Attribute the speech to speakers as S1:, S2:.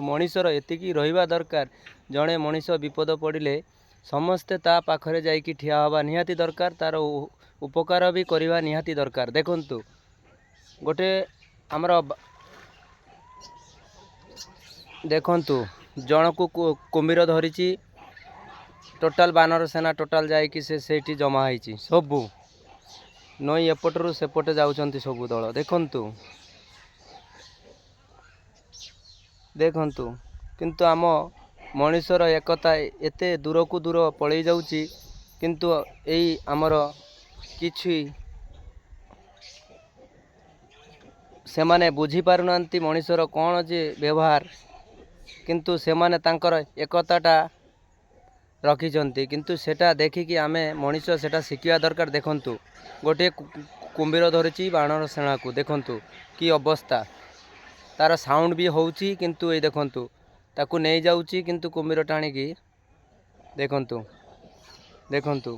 S1: ମଣିଷର ଏତିକି ରହିବା ଦରକାର, ଜଣେ ମଣିଷ ବିପଦ ପଡ଼ିଲେ ସମସ୍ତେ ତା ପାଖରେ ଯାଇକି ଠିଆ ହେବା ନିହାତି ଦରକାର, ତା'ର ଉପକାର ବି କରିବା ନିହାତି ଦରକାର। ଦେଖନ୍ତୁ, ଗୋଟେ ଆମର ଦେଖନ୍ତୁ, ଜଣକୁ କୁମ୍ଭୀର ଧରିଛି, ଟୋଟାଲ୍ ବାନର ସେନା ଟୋଟାଲ୍ ଯାଇକି ସେ ସେଇଠି ଜମା ହେଇଛି। ସବୁ ନଈ ଏପଟରୁ ସେପଟେ ଯାଉଛନ୍ତି ସବୁ ଦଳ। ଦେଖନ୍ତୁ, ଦେଖନ୍ତୁ, କିନ୍ତୁ ଆମ ମଣିଷର ଏକତା ଏତେ ଦୂରକୁ ଦୂର ପଳେଇ ଯାଉଛି, କିନ୍ତୁ ଏଇ ଆମର କିଛି ସେମାନେ ବୁଝିପାରୁନାହାନ୍ତି ମଣିଷର କ'ଣ ଯେ ବ୍ୟବହାର। କିନ୍ତୁ ସେମାନେ ତାଙ୍କର ଏକତାଟା ରଖିଛନ୍ତି, କିନ୍ତୁ ସେଇଟା ଦେଖିକି ଆମେ ମଣିଷ ସେଇଟା ଶିଖିବା ଦରକାର। ଦେଖନ୍ତୁ, ଗୋଟିଏ କୁମ୍ଭୀର ଧରିଛି ବାନର ସେନାକୁ। ଦେଖନ୍ତୁ କି ଅବସ୍ଥା, ତା'ର ସାଉଣ୍ଡ ବି ହେଉଛି, କିନ୍ତୁ ଏଇ ଦେଖନ୍ତୁ, ତାକୁ ନେଇଯାଉଛି କିନ୍ତୁ କୁମ୍ଭୀର ଟାଣିକି। ଦେଖନ୍ତୁ, ଦେଖନ୍ତୁ।